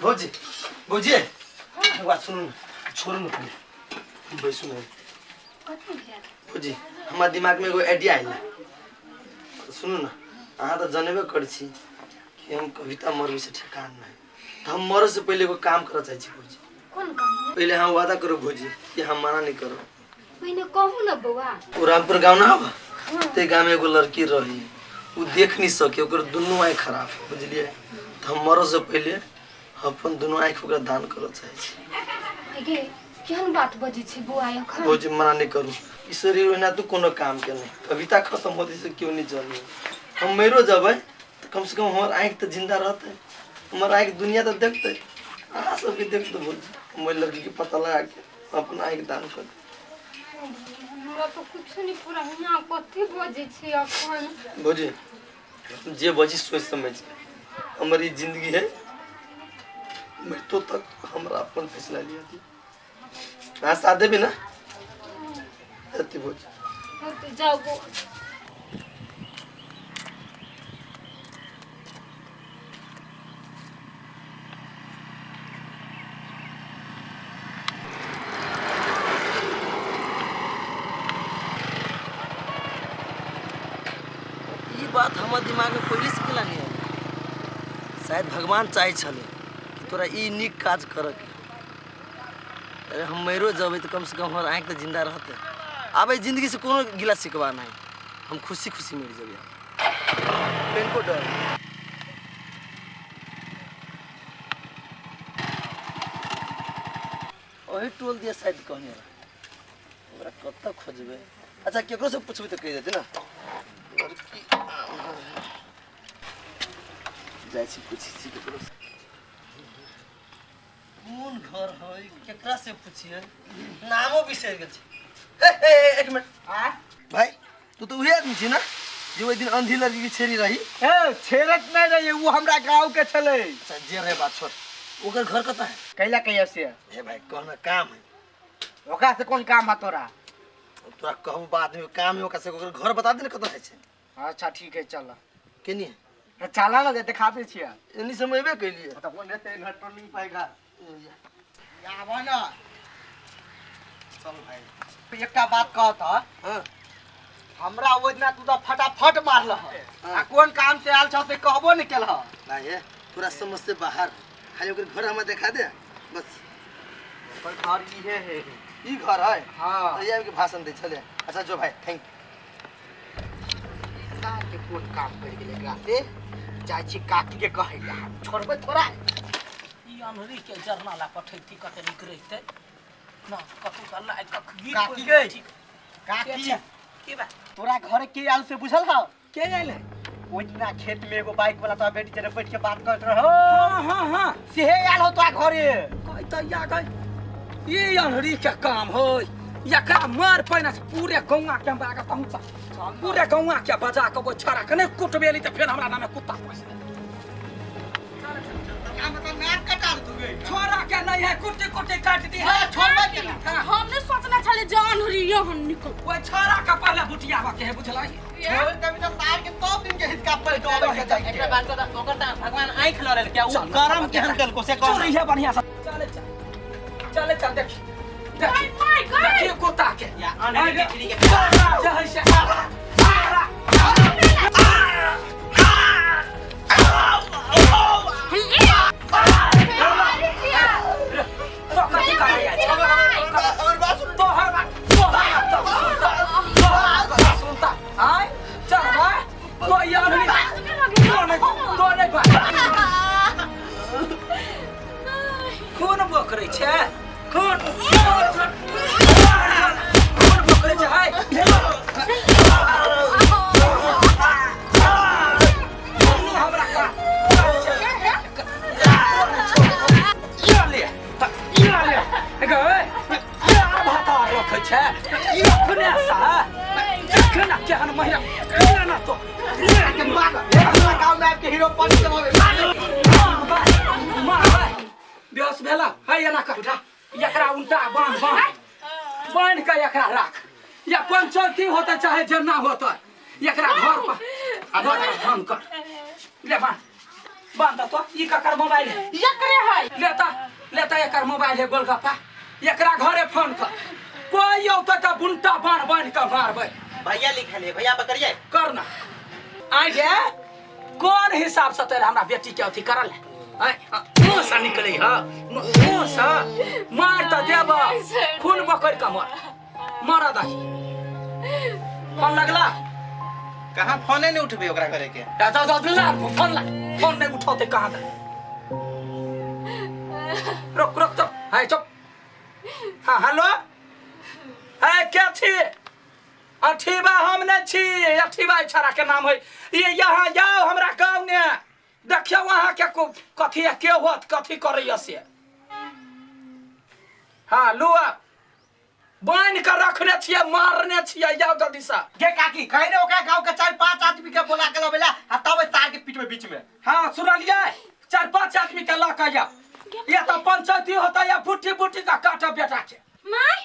भौजी, भौजी, एक बात सुनू ने, छोड़ू ने पहिले, बैसू ने। कथी भेल? भौजी, हमरा दिमागमे एगो आइडिया आयल। सुनू ने, अहाँ तऽ जनेबे करै छी कि हम कविता मरबै से ठेकान नहि, तऽ हम मरऽ से पहिले एगो काम करऽ चाहै छी भौजी। कोन काम? पहिले अहाँ वादा करू भौजी कि हम मना नहि करब। पहिने कहू ने बौआ। ओ रामपुर गाँव ना हवा, ते गाँव में एगो लड़की रही, उ देख नहीं सके, ओकर दुनू आँखि खराब है, बुझलिए? तऽ हम मरऽ से पहिले अपन दुनू आँखि ओकरा दान करऽ चाहै छी। गे, केहन बात बजै छी बौआ एखन? भौजी, मना नहीं करू। ई शरीर ओहिना तो कोनो काम के नहीं, कविता खत्म होती से क्यों नहीं जानी। हम मरो जबै तऽ कम से कम हमर आँखि तऽ जिंदा रहतै, हमर आँखि दुनिया तऽ देखतै, अहाँ सबके देखतै। भौजी, हम ओहि लड़की के पता लगा के अपन आँखि दान कर। हमरा तऽ कुछ नहीं पूरा हियाँ कथी बजै छी एखन? भौजी, जे बजी सोच समझ के। हमर ई जिंदगी है, मृत्यु तक हमरा अपन फैसला लिया दी। अहाँ साथ देबै ना अति भौजी? हाँ, तऽ जाउ बौआ। ई बात हमर दिमागमे पहिले से केला नहि आयल? शायद भगवान चाहै छलै कि तोरा ई नीक काज करऽके। अरे, हम मरियो जबै तऽ कमसँ कम हमर आँखि तऽ जिन्दा रहतै। आब एहि जिन्दगीसँ कोनो गिला शिकवा नहि, हम खुशी खुशी मरि जेबै। कनिको डर नहि। ओही टोल दिया शायद कहने रहे। ओकरा कतऽ खोजबै? अच्छा, केकरो से पूछबै तऽ कहि देतै ने। लड़की जाइ छी, पूछै छी केकरो से। कोन घर है, केकरा से पूछिए, नामो बिसरि गेल छै। हे हे, एक मिनट। आ भाई, तू तो वही आदमी छी ना जे ओहि दिन अंधी लड़की के छेड़ी रही? ए, छेड़त नहीं रही, वो हमरा गांव के छले। अच्छा, जे रहे बात छोड़, ओकर घर कतऽ है? कैला कैया से? हे भाई, कहना काम है। ओकरा से कोन काम है तोरा? तोरा कहू बाद में, काम है ओकरा से। ओकर घर बता दे ने, कतऽ है छै। अच्छा ठीक है, चल। केनी है? चला ना, दिखा दे छियै। एनी समय एबे कैलिए। तऽ कोन हेतै घर टोनी पाइ घर आबऽ ना। चल भाई। एकटा बात कह तऽ। हाँ। हमरा ओहि दिना तू तऽ फटाफट मारलह आ कोन काम से आयल छह से कहबो नहि केलह। भाई, हे तोरा समझ से बाहर। खाली ओकर घर हमरा देखा दे बस। ओकर घर इहे है। ई घर है? हाँ। तो ये के भाषण दै छले। अच्छा जो भाई, thank you. के कोन काम पड़ि गेलै एकरा से? जाइ छी काकी के कहै लए, छोड़बै थोड़ा। ई अन्हरी के जरना ला पठैती, कते नीक रहितै ना। कतौ का लाइ कख गिर काकी पड़ि गै। ठीक। काकी। के छै? की बात? तोरा घर के आयल से बुझल हौ? के आयल है? ओहि दिना खेत में एगो बाइक वाला तोरा बेटी जरे बैठ के बात करत रहो। हाँ हाँ हाँ। सेहे आयल हो तोरा घरे। कहै तऽ या गै, ई अन्हरी के काम होय। एकरा मार पहिने से पूरे गौआ के हमरा आगे पहुँचा, पूरे गौआ के बजा के ओहि छोड़ा के नहि कुटबेली तऽ फेर हमरा नामे कुत्ता पोसि देत। छोड़ा के नहीं है, कुट्टी कुट्टी काट दी है। छोड़बै केना? हम नहीं सोचने छली जे अन्हरी यहन निकल। ओहि छोड़ा के पहले बुटियाबऽ के है, बुझलही? छोड़ तभी तो तार के सब दिन के हिसका पर गावे के जाय। एकरा बाद तऽ ओकर तऽ भगवान आँखि लऽ लेलकै, उ चल, करम चल, केहन केलको से कह। चोरी है बढ़िया से। चले चल, चले चल, देख देख। माय गई। देखिए कुत्ता के। या अन्हरी के चिड़ी के। जे है से आरा, आरा। तो कथी करे जाइ छै? तोहर बात, तोहर बात तऽ सुनता, तोहर बात तऽ सुनता। आय, चल भाय, तो ई अन्हरी तो नहीं, तो नहीं भाय। खून बोकरै छै, खून, खून, खून बोकरै छै, हाय। हमरा का या ले, या ले, गए, या भाता रखै छै अखने सा, देखना केहन महिला ना तो। के मार, हमरा गांव में आबि के हीरो पन चलावे। बेहोश भेला है, एना कर, उठा एकरा, उल्टा बांध, बांध, बांध के एकरा राख। या पंचायती होते चाहे जन्ना होते, एकरा घर पर घर पर फोन कर ले। बांध। बांध तो ई ककर मोबाइल है एकरे है लेता लेता एकर मोबाइल है गोलगप्पा एकरा घरे फोन कर कोई औतै तऽ बुनटा बान्ह बान्ह कऽ मारबै भैया लिखल है भैया बकरिए कर ना आइ गे कोन हिसाब से तोरा हमरा बेटी के अथी करल है आइ मुँह से निकलै ह मुँह से मार तऽ देब खून बकरि कऽ मर मर दही फोन लगला कहाँ फोने नहीं उठबे ओकरा करे के जा जा जा दिला फोन ला फोन नहीं उठौते कहाँ दे रुक रुक तो हाय चुप हाँ हेलो है के छी अठीबा हम नहीं छी अठीबा छड़ा के नाम है ये यहाँ जाओ हमरा गाँव ने देखियो वहाँ के कथी है के होत कथी करैया से हाँ लुआ बान्हि कऽ रखने छियै मारने छियै जाउ जल्दी से गे काकी कहि ने ओकरा गांव के चार पांच आदमी के बोला के लबेला आ तब तार के पीटबे बीच में हाँ सुनलियै चार पांच आदमी के लऽ कऽ आउ या तऽ पंचायती होता या बुट्टी बुट्टी का काटब बेटा के my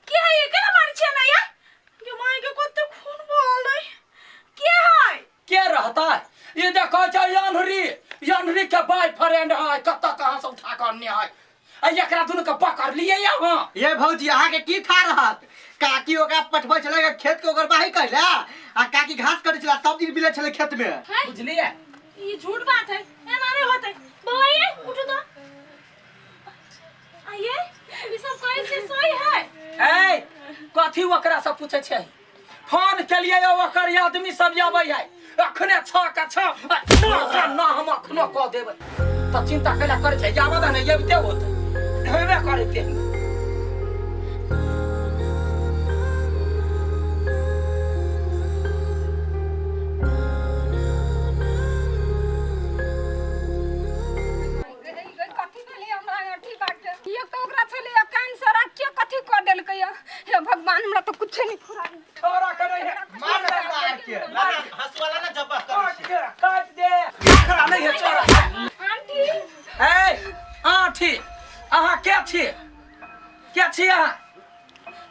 के है ये केना मारै छियै ना या गे my के कते खून बहलै के है के रहता ये देखो छै अनहरी अनहरी के बॉय फ्रेंड है कतऽ कहाँ से उठा कऽ अनने है आ एकरा दुनू के पकड़ लिए यहाँ ये भौजी अहाँ के की था रहत काकी ओकरा पठबै छलै खेत के ओकर बाही कैला आ काकी घास कटै छलै सब दिन मिलै छलै खेत में बुझलियै ये झूठ बात है एना नहीं होते बउआ ये उठो तो आइए ये सब कैसे सही है ए कथी ओकरा से पूछै छै फोन केलियै ओकर आदमी सब आबै है अखने छह के छह नौ के नौ हम अखनो कऽ देबै तऽ चिंता कैला करै छै आबऽ दे ने अबिते होतै हेबे करैते कथी भेलै हमरा अथी बाटे ये तो ओकरा छलै कैंसर आ के कथी कऽ देलकै हे भगवान हमरा तऽ कुछे नहि फुराइ छोरा करे है मार दे मार के ना ना हंसुआ ला ना जब्बा काट दे काट दे एकरा नहीं है छोरा आंटी ए आठी अहाँ के छी के छी अहाँ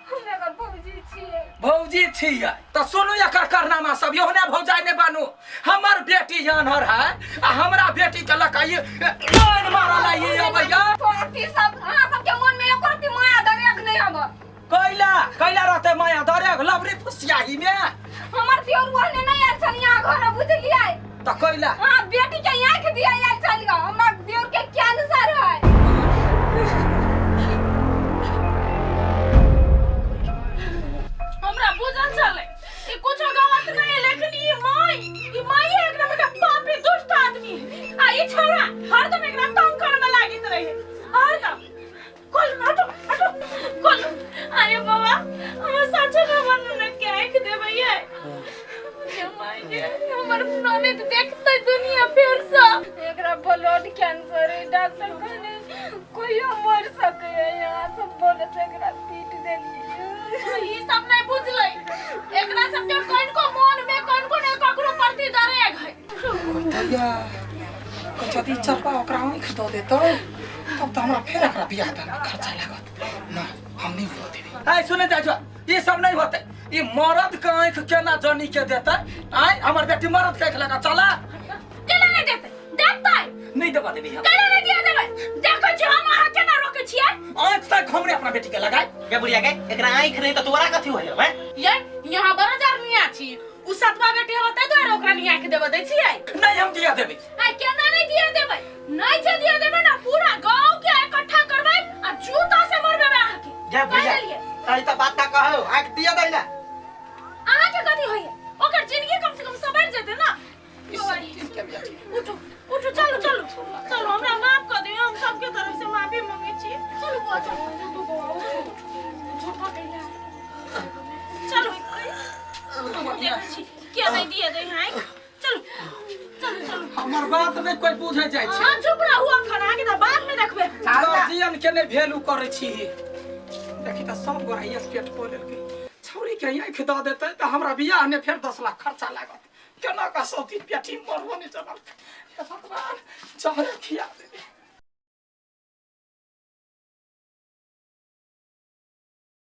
हम एकर भौजी छियै भौजी छियै तऽ सुनू एकर कारनामा सब एहने भौजाइ नहि बनू हमर बेटी अनहर है आ हमरा बेटी के लऽ कऽ ई लाइन मारऽ ला ई अबैया अथी सब अहाँ सबके मन में एको रत्ती माया दरेक नहि आबऽ कैला कैला रहते माया दरे लबरी फुसियाही में हमर दियोर ओहने नहि आयल छल यहाँ घर बुझलियै तऽ कैला अहाँ बेटी के आँखि दिया आयल छल हमरा दियोर के कैंसर है हमरा बुझल छलै ई कुछो गलत नहीं है लेकिन ई माई ई माई एकदम एकटा पापी दुष्ट आदमी है आ ई छौड़ा हरदम एकरा तंग करे में लागैत रहे हरदम खोल हटो हटो खोल अरे बाबा हमर साचो में हमर ननद के आँख देबै ये ये माई गे हमर ननद देखतै दुनिया फेर से एकरा ब्लड कैंसर है डॉक्टर कहने कोइयो मर सके है यहाँ सब बोले से एकरा पीट देलिए ई सब नहीं बुझलै एकरा सबके कोन को मन में कोन को ने ककरो प्रति दरेग है भैया यदि चरपा ओकरा आँखि दऽ देतौ तब तऽ हमरा फेर एकरा बियाह दानमे खर्चा लागत ना हम नहीं हुआ देबै ऐ सुने जाइ छौ ई सब नहीं होतै ई मरद के आँखि केना जनी के देतै आँय हमर बेटी मरद के आँखि लगा चला केना नहीं देतै देतै नहीं देबा देबै हम केना नहीं दिया देबै देखै छी हम अहाँ केना रोकै छियै आँखि तक हमरे अपना बेटी के लगाय गे बुढ़िया के एकरा आँखि नहीं तऽ तोरा कथी होय हैं ये यहाँ बड़ा जारनिया छी उ सतवा बेटी होतै ताहि दुआरे ओकरा निया के देबे दै छियै नहीं हम दिया देबै आइ केना नहीं दिया देबै नहीं छै दिया देबै ना पूरा गांव के इकट्ठा करबै आ जूता से मरबेबै अहाँ के गे बुढ़िया कहि देलियै सही तऽ बात का कहो आँखि दिया दै ना अहाँ के कथी होइए ओकर जिंदगी कम से कम सवर जेतै ना उठू उठू चलू चलू चलू हमरा माफ कऽ दियौ हम सबके तरफ से माफी मांगै छी चलू बौआ चलू उठू चलू देखै छी के नहीं दिए दे हैं चलू चलू चलू हमर बात नहीं कोई बुझे जाइ छै अहाँ चुप रहू अखन अहाँके तऽ बाद में देखबै गार्जियन के नहीं वैल्यू करै छी देखी तऽ सब गोरा एक पेट कऽ लेलकै छौड़ी के आँखि दऽ देतै तऽ हमरा बियाह ने फेर 10 लाख खर्चा लागत केना कऽ सौती पेटी मरबो नहि चलल हे भगवान चहरे खिया देबै।